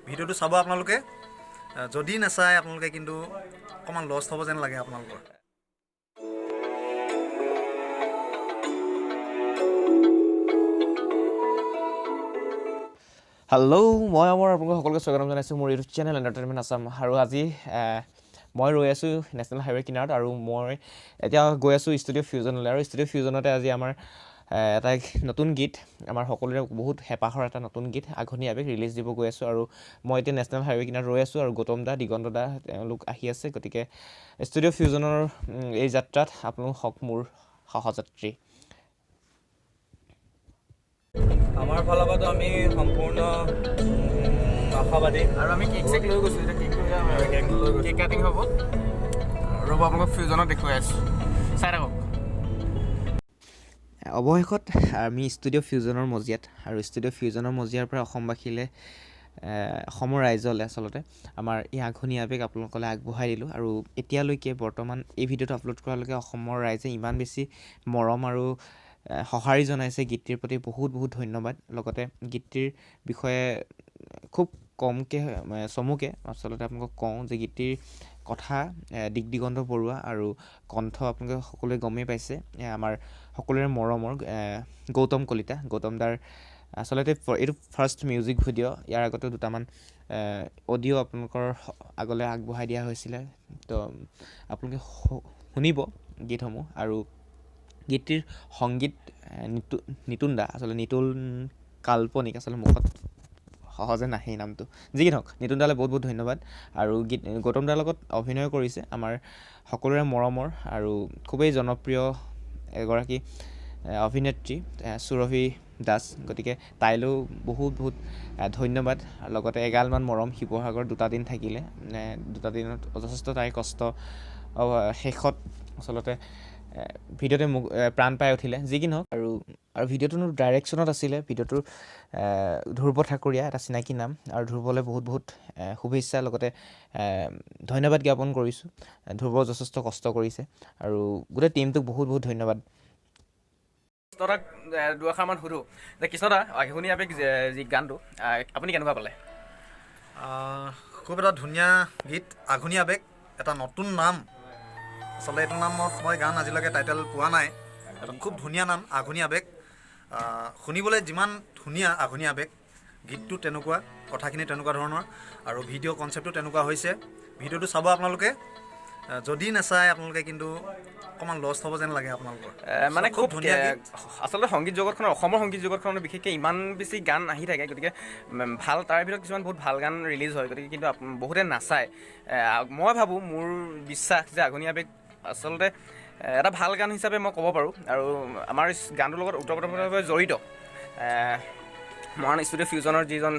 ভিডিঅ'টো চাব আপোনালোকে। যদি নাচায় আপোনালোকে কিন্তু অকণমান লষ্ট হ'ব যেন লাগে আপোনালোকৰ। হেল্ল', মই আমাৰ আপোনালোক সকলোকে স্বাগতম জনাইছোঁ মোৰ ইউটিউব চেনেল এণ্টাৰটেইনমেণ্ট আছাম। আৰু আজি মই ৰৈ আছোঁ নেশ্যনেল হাইৱে কিনাৰত আৰু মই এতিয়া গৈ আছোঁ ষ্টুডিঅ' ফিউজনলৈ। আৰু ষ্টুডিঅ' ফিউজনতে আজি আমাৰ এটা নতুন গীত, আমাৰ সকলোৰে বহুত হেঁপাহৰ এটা নতুন গীত আঘোণী আৱেগ ৰিলিজ দিব গৈ আছোঁ। আৰু মই এতিয়া নেশ্যনেল হাইৱে কিনাৰত ৰৈ আছোঁ আৰু গৌতম দা, দিগন্ত দা তেওঁলোক আহি আছে। গতিকে ষ্টুডিঅ' ফিউজনৰ এই যাত্ৰাত আপোনালোক হওক মোৰ সহযাত্ৰী। আমাৰ ফালৰ পৰাতো আমি সম্পূৰ্ণ আশাবাদী। আৰু আমি কেক চেক লৈ গৈছোঁ, এতিয়া কেক লৈ গৈছোঁ। কেক কাটিং হ'ব। ৰ'ব, আপোনালোকক ফিউজনত দেখুৱাই আছোঁ, চাই থাকক। অৱশেষত আমি ষ্টুডিঅ' ফিউজনৰ মজিয়াত আৰু ষ্টুডিঅ' ফিউজনৰ মজিয়াৰ পৰা অসমবাসীলৈ, অসমৰ ৰাইজলৈ আচলতে আমাৰ এই আঘোণী আৱেগ আপোনালোকলৈ আগবঢ়াই দিলোঁ। আৰু এতিয়ালৈকে বৰ্তমান এই ভিডিঅ'টো আপলোড কৰালৈকে অসমৰ ৰাইজে ইমান বেছি মৰম আৰু সঁহাৰি জনাইছে গীতটিৰ প্ৰতি, বহুত বহুত ধন্যবাদ। লগতে গীতটিৰ বিষয়ে খুব কমকৈ চমুকৈ আচলতে আপোনালোকক কওঁ যে গীতটিৰ কথা দিগদিগন্ত বৰুৱা আৰু কণ্ঠ আপোনালোকে সকলোৱে গমেই পাইছে, আমাৰ সকলোৰে মৰমৰ গৌতম কলিতা। গৌতম দাৰ আচলতে এইটো ফাৰ্ষ্ট মিউজিক ভিডিঅ'। ইয়াৰ আগতেও দুটামান অডিঅ' আপোনালোকৰ আগলৈ আগবঢ়াই দিয়া হৈছিলে, তো আপোনালোকে শুনিব গীতসমূহ। আৰু গীতটিৰ সংগীত নিতুন দা, আচলতে নিতুল কাল্পনিক, আচলতে মুখত সহজে নাহে নামটো, যি কি নহওক নিতুন দালৈ বহুত বহুত ধন্যবাদ। আৰু গীত গৌতম দাৰ লগত অভিনয় কৰিছে আমাৰ সকলোৰে মৰমৰ আৰু খুবেই জনপ্ৰিয় এগৰাকী অভিনেত্ৰী সুৰভি দাস। গতিকে তাইলৈও বহুত বহুত ধন্যবাদ। লগতে এগালমান মৰম। শিৱসাগৰ দুটা দিন থাকিলে, দুটা দিনত যথেষ্ট তাইৰ কষ্ট শেষত আচলতে ভিডিঅ'তে মোক প্ৰাণ পাই উঠিলে, যি কি নহওক। আৰু ভিডিঅ'টোৰ ডাইৰেকশ্যনত আছিলে ভিডিঅ'টোৰ ধ্ৰুৱ ঠাকুৰীয়া, এটা চিনাকি নাম। আৰু ধ্ৰুৱলৈ বহুত বহুত শুভেচ্ছা, লগতে ধন্যবাদ জ্ঞাপন কৰিছোঁ। ধ্ৰুৱ যথেষ্ট কষ্ট কৰিছে আৰু গোটেই টীমটোক বহুত বহুত ধন্যবাদ। কৃষ্ণদাক দুআষাৰমান সোধোঁ যে কৃষ্ণদা, আঘোণী আৱেগ যি গানটো আপুনি কেনেকুৱা পালে? খুব এটা ধুনীয়া গীত আঘোণী আৱেগ, এটা নতুন নাম। আচলতে এইটো নামত মই গান আজিলৈকে টাইটেল পোৱা নাই। এটা খুব ধুনীয়া নাম আঘোণী আৱেগ। শুনিবলৈ যিমান ধুনীয়া আঘোণী আৱেগ, গীতটো তেনেকুৱা, কথাখিনি তেনেকুৱা ধৰণৰ আৰু ভিডিঅ' কনচেপ্টটো তেনেকুৱা হৈছে। ভিডিঅ'টো চাব আপোনালোকে, যদি নাচায় আপোনালোকে কিন্তু অকণমান লষ্ট হ'ব যেন লাগে আপোনালোকৰ। মানে খুব খুব ধুনীয়া গীত। আচলতে সংগীত জগতখনৰ, অসমৰ সংগীত জগতখনত বিশেষকৈ ইমান বেছি গান আহি থাকে, গতিকে ভাল তাৰ ভিতৰত কিছুমান বহুত ভাল গান ৰিলিজ হয়, গতিকে কিন্তু বহুতে নাচায়। মই ভাবোঁ, মোৰ বিশ্বাস যে আঘোণী আৱেগ আচলতে এটা ভাল গান হিচাপে মই ক'ব পাৰোঁ। আৰু আমাৰ গানটোৰ লগত ওতঃপ্ৰোতভাৱে জড়িত মৰাণ ষ্টুডিঅ' ফিউজনৰ যিজন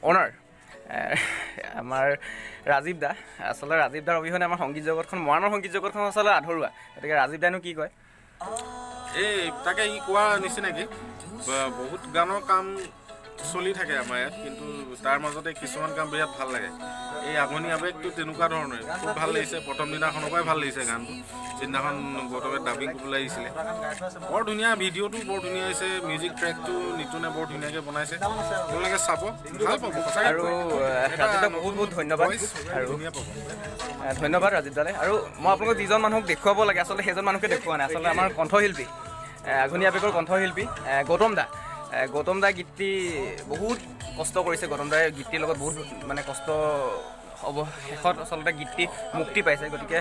অ'নাৰ আমাৰ ৰাজীৱ দা, আচলতে ৰাজীৱ দাৰ অবিহনে আমাৰ সংগীত জগতখন, মৰাণৰ সংগীত জগতখন আচলতে আধৰুৱা। গতিকে ৰাজীৱ দাইনো কি কয়? এই তাকে ই কোৱা নিচিনাকি বহুত গানৰ কাম চলি থাকে আমাৰ ইয়াত, কিন্তু তাৰ মাজতে কিছুমান কাম বিৰাট ভাল লাগে। এই আঘোণী আৱেগটো তেনেকুৱা ধৰণৰে খুব ভাল লাগিছে। প্ৰথম দিনাখনৰ পৰাই ভাল লাগিছে গানটো, যিদিনাখন গৌতমে ডাবিং কৰিবলৈ আহিছিলে। বৰ ধুনীয়া, ভিডিঅ'টো বৰ ধুনীয়া হৈছে, মিউজিক ট্ৰেকটো নিতুনে বৰ ধুনীয়াকৈ বনাইছে। আপোনালোকে চাব, ভাল পাব সঁচাকৈ। আৰু ৰাজীৱ দাক বহুত বহুত ধন্যবাদ। আৰু ধুনীয়া পাব। ধন্যবাদ ৰাজীৱ দালে। আৰু মই আপোনালোকক যিজন মানুহক দেখুৱাব লাগে আচলতে সেইজন মানুহকে দেখুওৱা নাই। আচলতে আমাৰ কণ্ঠশিল্পী, আঘোণী আৱেগৰ কণ্ঠশিল্পী গৌতম দা। গৌতম দা গীতটি বহুত কষ্ট কৰিছে। গৌতম দাই গীতটিৰ লগত বহুত মানে কষ্ট অৱশেষত আচলতে গীতটি মুক্তি পাইছে। গতিকে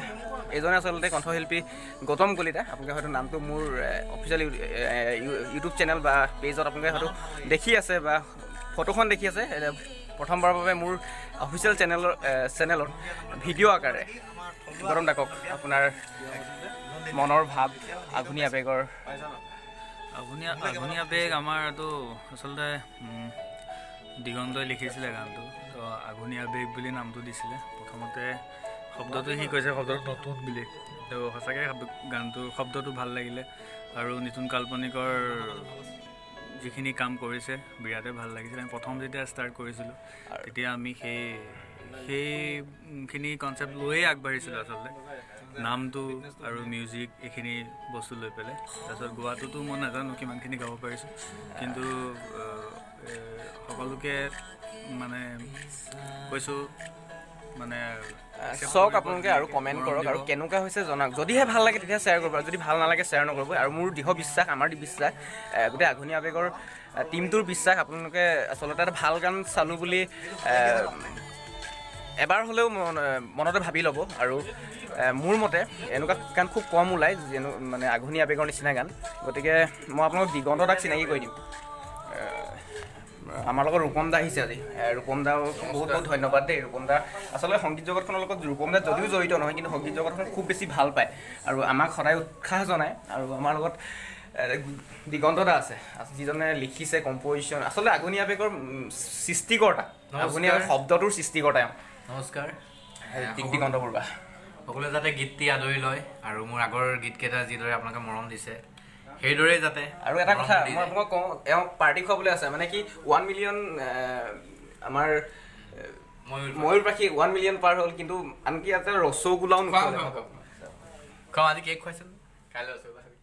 এইজনে আচলতে কণ্ঠশিল্পী গৌতম কলিতা। আপোনালোকে হয়তো নামটো মোৰ অফিচিয়েল ইউটিউব চেনেল বা পেজত আপোনালোকে হয়তো দেখি আছে বা ফটোখন দেখি আছে। প্ৰথমবাৰৰ বাবে মোৰ অফিচিয়েল চেনেলত ভিডিঅ' আকাৰে গৌতম দাকক আপোনাৰ মনৰ ভাৱ আঘোণী আৱেগৰ। আঘোণী আৱেগ আমাৰ এইটো আচলতে দিগন্তই লিখিছিলে গানটো, তো আঘোণী আৱেগ বুলি নামটো দিছিলে। প্ৰথমতে শব্দটো সি কৈছে শব্দটো নতুন বুলি, তো সঁচাকৈ গানটোৰ শব্দটো ভাল লাগিলে। আৰু নিতুন কাল্পনিকৰ যিখিনি কাম কৰিছে বিৰাটেই ভাল লাগিছিলে। আমি প্ৰথম যেতিয়া ষ্টাৰ্ট কৰিছিলোঁ তেতিয়া আমি সেইখিনি কনচেপ্ট লৈয়ে আগবাঢ়িছিলোঁ আচলতে, নামটো আৰু মিউজিক এইখিনি বস্তু লৈ পেলাই। তাৰপিছত গোৱাটোতো মই নাজানো কিমানখিনি গাব পাৰিছোঁ, কিন্তু সকলোকে মানে কৈছোঁ মানে চাওক আপোনালোকে আৰু কমেণ্ট কৰক আৰু কেনেকুৱা হৈছে জনাওক। যদিহে ভাল লাগে তেতিয়া শ্বেয়াৰ কৰিব, আৰু যদি ভাল নালাগে শ্বেয়াৰ নকৰিব। আৰু মোৰ দৃঢ় বিশ্বাস, আমাৰ বিশ্বাস, গোটেই আঘোণী আৱেগৰ টীমটোৰ বিশ্বাস, আপোনালোকে আচলতে এটা ভাল গান চালোঁ বুলি এবাৰ হ'লেও মনতে ভাবি ল'ব। আৰু মোৰ মতে এনেকুৱা গান খুব কম ওলায়, যেনো মানে আঘোণী আৱেগৰ নিচিনা গান। গতিকে মই আপোনালোক দিগন্ত দাক চিনাকি কৰি দিম। আমাৰ লগত ৰূপম দা আহিছে আজি। ৰূপম দা, বহুত বহুত ধন্যবাদ দেই। ৰূপম দা আচলতে সংগীত জগতখনৰ লগত, ৰূপম দা যদিও জড়িত নহয়, কিন্তু সংগীত জগতখন খুব বেছি ভাল পায় আৰু আমাক সদায় উৎসাহ জনায়। আৰু আমাৰ লগত দিগন্ত দা আছে, যিজনে লিখিছে কম্পজিশ্যন। আচলতে আঘোণী আৱেগৰ সৃষ্টিকৰ্তা, আঘোণী আৱেগ শব্দটোৰ সৃষ্টিকৰ্তা এওঁ। নমস্কাৰ। দিগন্ত বৰুৱা। সকলোৱে যাতে গীতটি আদৰি লয় আৰু মোৰ আগৰ গীতকেইটা যিদৰে আপোনালোকে মৰম দিছে, সেইদৰেই যাতে আৰু এটা মৰম কথা দি মই যায়। আপোনাক কওঁ, এওঁ পাৰ্টি খুৱাবলৈ আছে, মানে কি 1 মিলিয়ন আমাৰ ময়ূৰ ময়ূৰ পাখি 1 মিলিয়ন পাৰ হ'ল, কিন্তু আনকি ইয়াতে ৰসগোল্লাও খুৱাম। নোখোৱালে। খুৱাম, খুৱাম, খুৱাম। আজি কেক খুৱাইছিল, কাইলৈ ৰসগোল্লা খাবি।